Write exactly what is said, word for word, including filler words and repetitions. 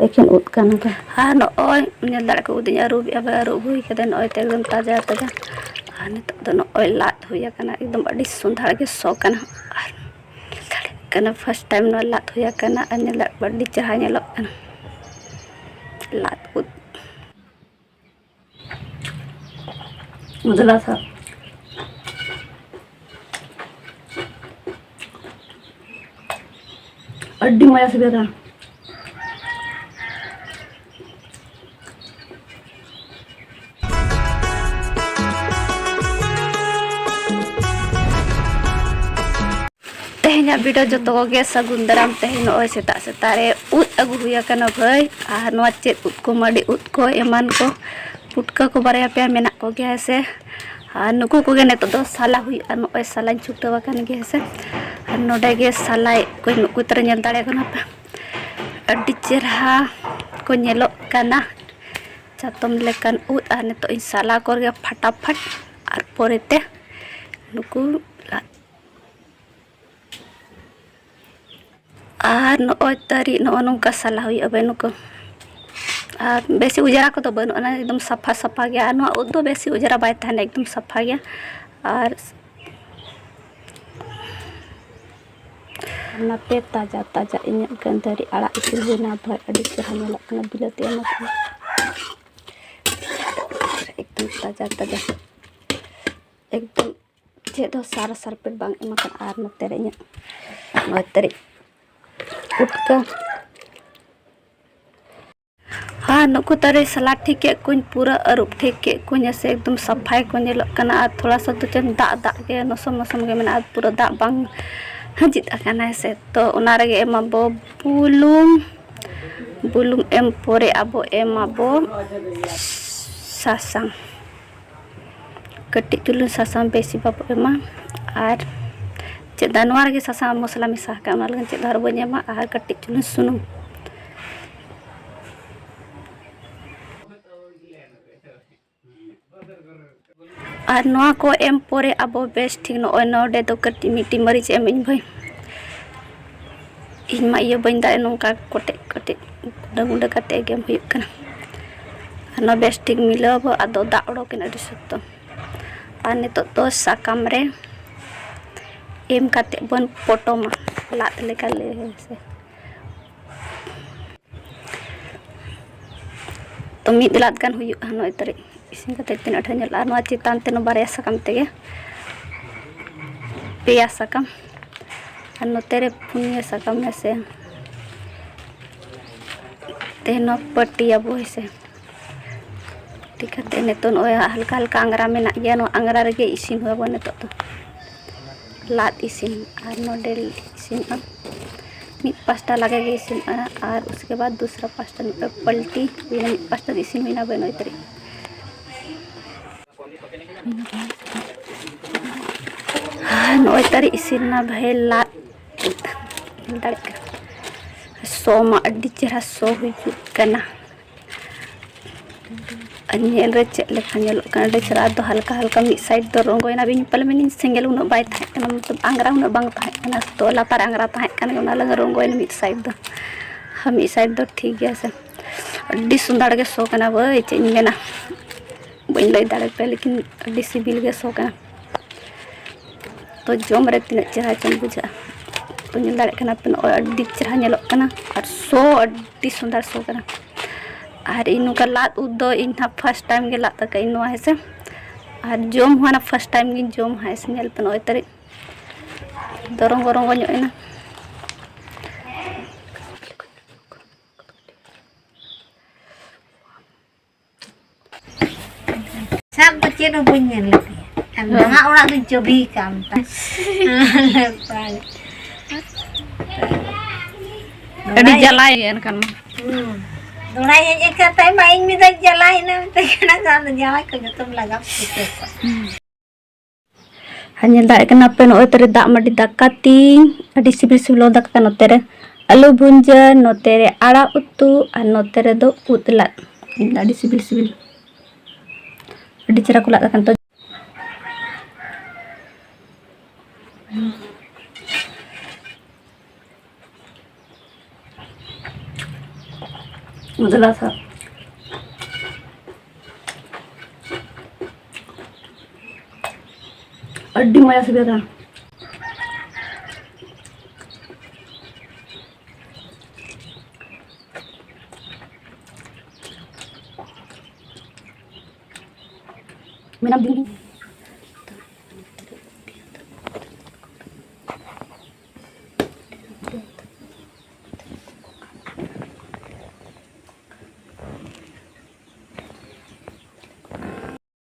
ᱮᱠᱷᱮᱱ ᱩᱫ ᱠᱟᱱᱟ ᱠᱚ᱾ ᱟᱨ ᱱᱚᱜᱼᱚᱭ ᱧᱮᱞ ᱫᱟᱲᱮᱭᱟᱜ ᱠᱚ, ᱩᱫ ᱤᱧ ᱟᱹᱨᱩᱵᱮᱜᱼᱟ, ᱵᱟᱭ ᱟᱹᱨᱩᱵ ᱦᱩᱭ ᱠᱟᱛᱮ ᱱᱚᱜᱼᱚᱭ ᱛᱮ ᱮᱠᱫᱚᱢ ᱛᱟᱡᱟ ᱛᱟᱡᱟ᱾ ᱟᱨ ᱱᱤᱛᱚᱜ ᱫᱚ ᱱᱚᱜᱼᱚᱭ ᱞᱟᱫ ᱦᱩᱭ ᱟᱠᱟᱱᱟ, ᱮᱠᱫᱚᱢ ᱟᱹᱰᱤ ᱥᱚᱸᱫᱷᱟᱲ ᱜᱮ ᱥᱚ ᱠᱟᱱᱟ᱾ ᱟᱨ ᱧᱮᱞ ᱫᱟᱲᱮᱭᱟᱜ ᱠᱟᱱᱟ, first time ᱱᱚᱣᱟ ᱞᱟᱫ ᱦᱩᱭ ᱟᱠᱟᱱᱟ᱾ ᱟᱨ ᱧᱮᱞ ᱫᱟᱲᱮᱭᱟᱜ ᱠᱟᱱᱟ, ᱟᱹᱰᱤ ᱪᱮᱦᱨᱟ ᱧᱮᱞᱚᱜ ᱠᱟᱱᱟ ᱞᱟᱫ ᱩᱫ᱾ ᱢᱚᱡᱽ ᱞᱟᱫ ᱥᱟᱵ᱾ ᱟᱹᱰᱤ ᱢᱚᱡᱟ ᱥᱤᱵᱤᱞ ᱠᱟᱱᱟ᱾ ᱛᱮᱦᱮᱧᱟᱜ video ᱡᱚᱛᱚ ᱠᱚᱜᱮ ᱥᱟᱹᱜᱩᱱ ᱫᱟᱨᱟᱢ᱾ ᱛᱮᱦᱮᱧ ᱱᱚᱜᱼᱚᱭ ᱥᱮᱛᱟᱜ ᱥᱮᱛᱟᱜ ᱨᱮ ᱩᱫ ᱟᱹᱜᱩ ᱦᱩᱭ ᱟᱠᱟᱱᱟ ᱵᱷᱟᱹᱭ, ᱟᱨ ᱱᱚᱣᱟ ᱪᱮᱫ ᱩᱫ ᱠᱚ, ᱢᱟᱹᱰᱤ ᱩᱫ ᱠᱚ, ᱮᱢᱟᱱ ᱠᱚ, ᱯᱩᱴᱠᱟᱹ ᱠᱚ ᱵᱟᱨᱭᱟ ᱯᱮᱭᱟ ᱢᱮᱱᱟᱜ ᱠᱚᱜᱮᱭᱟ ᱦᱮᱸ ᱥᱮ᱾ ᱟᱨ ᱱᱩᱠᱩ ᱠᱚᱜᱮ ᱱᱤᱛᱚᱜ ᱫᱚ ᱥᱟᱞᱟ ᱦᱩᱭᱩᱜᱼᱟ᱾ ᱱᱚᱜᱼᱚᱭ ᱥᱟᱞᱟᱧ ᱪᱷᱩᱴᱟᱹᱣ ᱟᱠᱟᱱ ᱜᱮᱭᱟ ᱦᱮᱸ ᱥᱮ᱾ ᱟᱨ ᱱᱚᱰᱮ ᱜᱮ ᱥᱟᱞᱟᱭᱮᱫ ᱠᱚᱣᱟᱹᱧ, ᱱᱩᱠᱩ ᱛᱟᱨᱟ ᱧᱮᱞ ᱫᱟᱲᱮᱭᱟᱠᱚ ᱠᱟᱱᱟ ᱯᱮ, ᱟᱹᱰᱤ ᱪᱮᱨᱦᱟ ᱠᱚ ᱧᱮᱞᱚᱜ ᱠᱟᱱᱟ, ᱪᱟᱛᱚᱢ ᱞᱮᱠᱟᱱ ᱩᱫ᱾ ᱟᱨ ᱱᱤᱛᱚᱜ ᱤᱧ ᱥᱟᱞᱟ ᱠᱚ ᱨᱮᱜᱮ ᱯᱷᱟᱴᱟᱯᱷᱟᱴ, ᱟᱨ ᱯᱚᱨᱮᱛᱮ ᱱᱩᱠᱩ ᱞᱟᱫ᱾ ᱟᱨ ᱱᱚᱜᱼᱚᱭ ᱛᱟᱹᱨᱤ ᱱᱚᱜᱼᱚ ᱱᱚᱝᱠᱟ ᱥᱟᱞᱟ ᱦᱩᱭᱩᱜᱼᱟ ᱵᱟᱹᱱᱩ ᱠᱚ᱾ ᱟᱨ ᱵᱮᱥᱤ ᱚᱡᱽᱨᱟ ᱠᱚᱫᱚ ᱵᱟᱹᱱᱩᱜ ᱟᱱᱟ, ᱮᱠᱫᱚᱢ ᱥᱟᱯᱷᱟ ᱥᱟᱯᱷᱟ ᱜᱮᱭᱟ᱾ ᱟᱨ ᱱᱚᱣᱟ ᱩᱫ ᱫᱚ ᱵᱮᱥᱤ ᱚᱡᱽᱨᱟ ᱵᱟᱭ ᱛᱟᱦᱮᱱᱟ, ᱮᱠᱫᱚᱢ ᱥᱟᱯᱷᱟ ᱜᱮᱭᱟ᱾ ᱟᱨ ᱱᱟᱛᱮ ᱛᱟᱡᱟ ᱛᱟᱡᱟ ᱤᱧᱟᱹᱜ ᱜᱟᱹᱫᱷᱟᱹᱨᱤ ᱟᱲᱟᱜ ᱤᱥᱤᱱ ᱦᱩᱭᱱᱟ ᱵᱷᱟᱹᱭ, ᱟᱹᱰᱤ ᱪᱮᱦᱨᱟ ᱧᱮᱞᱚᱜ ᱠᱟᱱᱟ, ᱵᱤᱞᱟᱹᱛᱤ ᱮᱢ ᱟᱠᱟᱱᱟ, ᱮᱠᱫᱚᱢ ᱛᱟᱡᱟ ᱛᱟᱡᱟ, ᱮᱠᱫᱚᱢ ᱪᱮᱫ ᱦᱚᱸ ᱥᱟᱨ ᱥᱟᱨᱯᱮᱴ ᱵᱟᱝ ᱮᱢ ᱟᱠᱟᱱᱟ᱾ ᱟᱨ ᱱᱚᱛᱮ ᱨᱮ ᱤᱧᱟᱹᱜ ᱱᱚᱜᱼᱚᱭ ᱛᱟᱹᱨᱤ ᱯᱩᱴᱠᱟᱹ᱾ ᱟᱨ ᱱᱩᱠᱩ ᱛᱟᱹᱨᱤ ᱥᱟᱞᱟ ᱴᱷᱤᱠ ᱠᱮᱫ ᱠᱚᱣᱟᱧ, ᱯᱩᱨᱟᱹ ᱟᱹᱨᱩᱵ ᱴᱷᱤᱠ ᱠᱮᱫ ᱠᱚᱣᱟᱧ ᱥᱮ, ᱮᱠᱫᱚᱢ ᱥᱟᱯᱷᱟᱭ ᱠᱚ ᱧᱮᱞᱚᱜ ᱠᱟᱱᱟ᱾ ᱟᱨ ᱛᱷᱚᱲᱟ ᱥᱟ ᱫᱚ ᱪᱮᱫ ᱫᱟᱜ ᱫᱟᱜ ᱜᱮ, ᱱᱚᱥᱚᱢ ᱱᱚᱥᱚᱢ ᱜᱮ ᱢᱮᱱᱟᱜᱼᱟ, ᱯᱩᱨᱟᱹ ᱫᱟᱜ ᱵᱟᱝ ᱦᱟᱹᱡᱤᱫ ᱟᱠᱟᱱᱟ ᱦᱮᱸ ᱥᱮ᱾ ᱛᱚ ᱚᱱᱟ ᱨᱮᱜᱮ ᱮᱢᱟᱵᱚ ᱵᱩᱞᱩᱝ, ᱵᱩᱞᱩᱝ ᱮᱢ ᱯᱚᱨᱮ ᱟᱵᱚ ᱮᱢᱟᱵᱚ ᱥᱟᱥᱟᱝ᱾ ᱠᱟᱹᱴᱤᱡ ᱪᱩᱞᱩᱝ ᱥᱟᱥᱟᱝ, ᱵᱮᱥᱤ ᱵᱟᱵᱚ ᱮᱢᱟ᱾ ᱟᱨ ᱪᱮᱫ ᱫᱟ ᱱᱚᱣᱟ ᱨᱮᱜᱮ ᱥᱟᱥᱟᱝ ᱢᱚᱥᱞᱟ ᱢᱮᱥᱟ ᱟᱠᱟᱫ, ᱚᱱᱟ ᱞᱟᱹᱜᱤᱫ ᱪᱮᱫ ᱫᱚ ᱟᱨ ᱵᱟᱹᱧ ᱮᱢᱟ᱾ ᱟᱨ ᱠᱟᱹᱴᱤᱡ ᱪᱩᱞᱩᱝ ᱥᱩᱱᱩᱢ᱾ ᱟᱨ ᱱᱚᱣᱟ ᱠᱚ ᱮᱢ ᱯᱚᱨᱮ ᱟᱵᱚ ᱵᱮᱥ ᱴᱷᱤᱠ ᱱᱚᱜᱼᱚᱭ ᱱᱚᱰᱮ ᱫᱚ ᱠᱟᱹᱴᱤᱡ ᱢᱤᱫᱴᱤᱡ ᱢᱟᱹᱨᱤᱪ ᱮᱢ ᱟᱹᱧ ᱵᱷᱟᱹᱭ᱾ ᱤᱧ ᱢᱟ ᱤᱭᱟᱹ ᱵᱟᱹᱧ ᱫᱟᱲᱮᱭᱟᱜ, ᱱᱚᱝᱠᱟ ᱠᱚᱴᱮᱡ ᱠᱚᱴᱮᱡ ᱜᱩᱸᱰᱟᱹ ᱠᱟᱛᱮ ᱜᱮᱢ ᱦᱩᱭᱩᱜ ᱠᱟᱱᱟ᱾ ᱟᱨ ᱱᱚᱣᱟ ᱵᱮᱥ ᱴᱷᱤᱠ ᱢᱤᱞᱟᱹᱣ ᱟᱵᱚ, ᱟᱫᱚ ᱫᱟᱜ ᱚᱰᱚᱠ ᱮᱱᱟ ᱟᱹᱰᱤ ᱥᱚᱠᱛᱚ᱾ ᱟᱨ ᱱᱤᱛᱚᱜ ᱫᱚ ᱥᱟᱠᱟᱢ ᱨᱮ ᱮᱢ ᱠᱟᱛᱮ ᱵᱚᱱ ᱯᱚᱴᱚᱢᱟ, ᱞᱟᱫ ᱞᱮᱠᱟ ᱞᱮ ᱦᱮᱸ ᱥᱮ᱾ ᱛᱚ ᱢᱤᱫ ᱞᱟᱫ ᱜᱟᱱ ᱦᱩᱭᱩᱜᱼᱟ ᱱᱚᱜᱼᱚᱭ ᱛᱟᱹᱨᱤᱡ᱾ ᱤᱥᱤᱱ ᱠᱟᱛᱮ ᱛᱤᱱᱟᱹᱜ ᱰᱷᱮᱨ ᱧᱮᱞᱚᱜᱼᱟ, ᱱᱚᱣᱟ ᱪᱮᱛᱟᱱ ᱛᱮ ᱱᱚᱣᱟ ᱵᱟᱨᱭᱟ ᱥᱟᱠᱟᱢ ᱛᱮᱜᱮ ᱯᱮᱭᱟ ᱥᱟᱠᱟᱢ, ᱟᱨ ᱱᱚᱛᱮ ᱨᱮ ᱯᱩᱱᱭᱟᱹ ᱥᱟᱠᱟᱢ ᱦᱮᱸ ᱥᱮ᱾ ᱛᱮ ᱱᱚᱣᱟ ᱯᱟᱹᱴᱤᱭᱟᱵᱚ ᱦᱮᱸ ᱥᱮ᱾ ᱯᱟᱹᱴᱤ ᱠᱟᱛᱮ ᱱᱤᱛᱚᱜ ᱱᱚᱜᱼᱚᱭ ᱦᱟᱞᱠᱟ ᱦᱟᱞᱠᱟ ᱟᱝᱜᱽᱨᱟ ᱢᱮᱱᱟᱜ ᱜᱮᱭᱟ, ᱱᱚᱣᱟ ᱟᱝᱜᱽᱨᱟ ᱨᱮᱜᱮ ᱤᱥᱤᱱ ᱦᱩᱭ ᱟᱵᱚᱱ ᱱᱤᱛᱚᱜ ᱫᱚ᱾ ᱞᱟᱫ ᱤᱥᱤᱱ ᱟᱨ ᱱᱚᱰᱮ ᱤᱥᱤᱱᱚᱜᱼᱟ, ᱢᱤᱫ ᱯᱟᱥᱴᱟ ᱞᱟᱜᱟ ᱜᱮ ᱤᱥᱤᱱᱚᱜᱼᱟ ᱟᱨ ᱩᱥᱠᱮ ᱵᱟᱫ ᱫᱩᱥᱨᱟ ᱯᱟᱥᱴᱟ ᱱᱚᱰᱮ ᱯᱟᱞᱴᱤ ᱦᱩᱭᱱᱟ, ᱢᱤᱫ ᱯᱟᱥᱴᱟ ᱫᱚ ᱤᱥᱤᱱ ᱦᱩᱭᱱᱟ ᱵᱮᱱ ᱳᱭ ᱛᱟᱹᱨᱤᱡ᱾ ᱱᱚᱜᱼᱚᱭ ᱛᱟᱹᱨᱤᱡ ᱤᱥᱤᱱ ᱮᱱᱟ ᱵᱷᱟᱹᱭ ᱞᱟᱫ᱾ ᱧᱮᱞ ᱫᱟᱲᱮᱭᱟᱜ ᱠᱟᱱᱟ, ᱥᱚ ᱢᱟ ᱟᱹᱰᱤ ᱪᱮᱦᱨᱟ ᱥᱚ ᱦᱤᱡᱩᱜ ᱠᱟᱱᱟ᱾ ᱟᱨ ᱧᱮᱞ ᱨᱮ ᱪᱮᱫ ᱞᱮᱠᱟ ᱧᱮᱞᱚᱜ ᱠᱟᱱᱟ, ᱟᱹᱰᱤ ᱪᱮᱦᱨᱟ᱾ ᱟᱫᱚ ᱦᱟᱞᱠᱟ ᱦᱟᱞᱠᱟ ᱢᱤᱫ ᱥᱟᱭᱤᱰ ᱫᱚ ᱨᱚᱸᱜᱚᱭᱮᱱᱟ, ᱵᱤᱧ ᱯᱟᱞᱮ ᱢᱮᱱᱟᱹᱧ ᱥᱮᱸᱜᱮᱞ ᱩᱱᱟᱹᱜ ᱵᱟᱭ ᱛᱟᱦᱮᱸ ᱠᱟᱱᱟ, ᱢᱚᱛᱞᱚᱵ ᱟᱝᱜᱽᱨᱟ ᱩᱱᱟᱹᱜ ᱵᱟᱝ ᱛᱟᱦᱮᱸ ᱠᱟᱱᱟ, ᱛᱚ ᱞᱟᱛᱟᱨ ᱟᱝᱜᱽᱨᱟ ᱛᱟᱦᱮᱸ ᱠᱟᱱᱟ, ᱚᱱᱟ ᱞᱟᱹᱜᱤᱫ ᱨᱚᱸᱜᱚᱭᱮᱱᱟ ᱢᱤᱫ ᱥᱟᱭᱤᱰ ᱫᱚ᱾ ᱟᱨ ᱢᱤᱫ ᱥᱟᱭᱤᱰ ᱫᱚ ᱴᱷᱤᱠ ᱜᱮᱭᱟ ᱥᱮ᱾ ᱟᱹᱰᱤ ᱥᱚᱸᱫᱷᱟᱲ ᱜᱮ ᱥᱚ ᱠᱟᱱᱟ ᱵᱟᱹᱭ, ᱪᱮᱫ ᱤᱧ ᱢᱮᱱᱟ, ᱵᱟᱹᱧ ᱞᱟᱹᱭ ᱫᱟᱲᱮᱭᱟᱯᱮᱭᱟ, ᱞᱮᱠᱤᱱ ᱟᱹᱰᱤ ᱥᱤᱵᱤᱞ ᱜᱮ ᱥᱚ ᱠᱟᱱᱟ᱾ ᱛᱚ ᱡᱚᱢ ᱨᱮ ᱛᱤᱱᱟᱹᱜ ᱪᱮᱦᱨᱟ ᱪᱚᱝ ᱵᱩᱡᱷᱟᱹᱜᱼᱟ᱾ ᱛᱚ ᱧᱮᱞ ᱫᱟᱲᱮᱭᱟᱜ ᱠᱟᱱᱟ ᱯᱮ, ᱱᱚᱜᱼᱚᱭ ᱟᱹᱰᱤ ᱪᱮᱦᱨᱟ ᱧᱮᱞᱚᱜ ᱠᱟᱱᱟ ᱟᱨ ᱥᱚ ᱟᱹᱰᱤ ᱥᱚᱸᱫᱷᱟᱲ ᱥᱚ ᱠᱟᱱᱟ᱾ ᱟᱨ ᱤᱧ ᱱᱚᱝᱠᱟ ᱞᱟᱫ ᱩᱫ ᱫᱚ ᱤᱧ ᱱᱟᱦᱟᱜ ᱯᱷᱟᱥᱴ ᱴᱟᱭᱤᱢ ᱜᱮ ᱞᱟᱫ ᱫᱟᱠᱟᱧ ᱱᱚᱣᱟ ᱦᱮᱸ ᱥᱮ᱾ ᱟᱨ ᱡᱚᱢ ᱦᱚᱸ ᱱᱟᱦᱟᱜ ᱯᱷᱟᱥᱴ ᱴᱟᱭᱤᱢ ᱜᱤᱧ ᱡᱚᱢᱟ ᱦᱮᱸ ᱥᱮ᱾ ᱧᱮᱞ ᱯᱮ ᱱᱚᱜᱼᱚᱭ ᱛᱟᱹᱨᱤᱡ ᱫᱚ ᱨᱚᱸᱜᱚ ᱨᱚᱸᱜᱚ ᱧᱚᱜ ᱮᱱᱟ᱾ ᱥᱟᱵ ᱫᱚ ᱪᱮᱫ ᱦᱚᱸ ᱵᱟᱹᱧ ᱧᱮᱞ ᱞᱮᱫᱮᱭᱟ᱾ ᱟᱨ ᱦᱮᱸ᱾ ᱱᱚᱣᱟ ᱚᱲᱟᱜ ᱫᱚᱧ ᱪᱟᱹᱵᱤ ᱠᱟᱜᱼᱟ ᱢᱮᱛᱟᱭ᱾ ᱟᱹᱰᱤ ᱡᱟᱞᱟᱭ ᱮᱱᱠᱷᱟᱱ ᱢᱟ᱾ ᱦᱩᱸ᱾ ᱫᱚᱲᱟᱭ ᱦᱮᱡ ᱟᱠᱟᱫ ᱛᱟᱭ ᱢᱟ, ᱤᱧ ᱢᱮᱛᱟᱧ ᱪᱟᱞᱟᱭᱮᱱᱟ ᱢᱮᱛᱟᱭ ᱠᱟᱱᱟ, ᱟᱫᱚ ᱡᱟᱶᱟᱭ ᱠᱚ ᱡᱚᱛᱚᱢ ᱞᱟᱜᱟ ᱯᱩᱪᱟᱹ ᱠᱚᱣᱟ᱾ ᱟᱨ ᱧᱮᱞ ᱫᱟᱲᱮᱭᱟᱜ ᱠᱟᱱᱟ ᱯᱮ, ᱱᱚᱜᱼᱚᱭ ᱛᱟᱹᱨᱤ ᱫᱟᱜ ᱢᱟᱹᱰᱤ ᱫᱟᱠᱟ ᱛᱤᱧ, ᱟᱹᱰᱤ ᱥᱤᱵᱤᱞ ᱥᱤᱵᱤᱞ ᱞᱚ ᱫᱟᱠᱟ ᱠᱟᱱᱟ᱾ ᱱᱚᱛᱮ ᱨᱮ ᱟᱹᱞᱩ ᱵᱷᱩᱸᱡᱟᱹ, ᱱᱚᱛᱮ ᱨᱮ ᱟᱲᱟᱜ ᱩᱛᱩ, ᱟᱨ ᱱᱚᱛᱮ ᱨᱮᱫᱚ ᱩᱫ ᱞᱟᱫ᱾ ᱟᱹᱰᱤ ᱥᱤᱵᱤᱞ ᱥᱤᱵᱤᱞ, ᱟᱹᱰᱤ ᱪᱮᱦᱨᱟ ᱠᱚ ᱞᱟᱫ ᱟᱠᱟᱱ᱾ ᱛᱚ ᱢᱚᱡᱽ ᱞᱟᱜᱟᱜᱼᱟ᱾ ᱟᱹᱰᱤ ᱢᱚᱡᱟ ᱥᱤᱵᱤᱞ ᱠᱟᱱᱟ᱾ ᱢᱮᱱᱟᱢ ᱫᱤᱱ ᱜᱮ᱾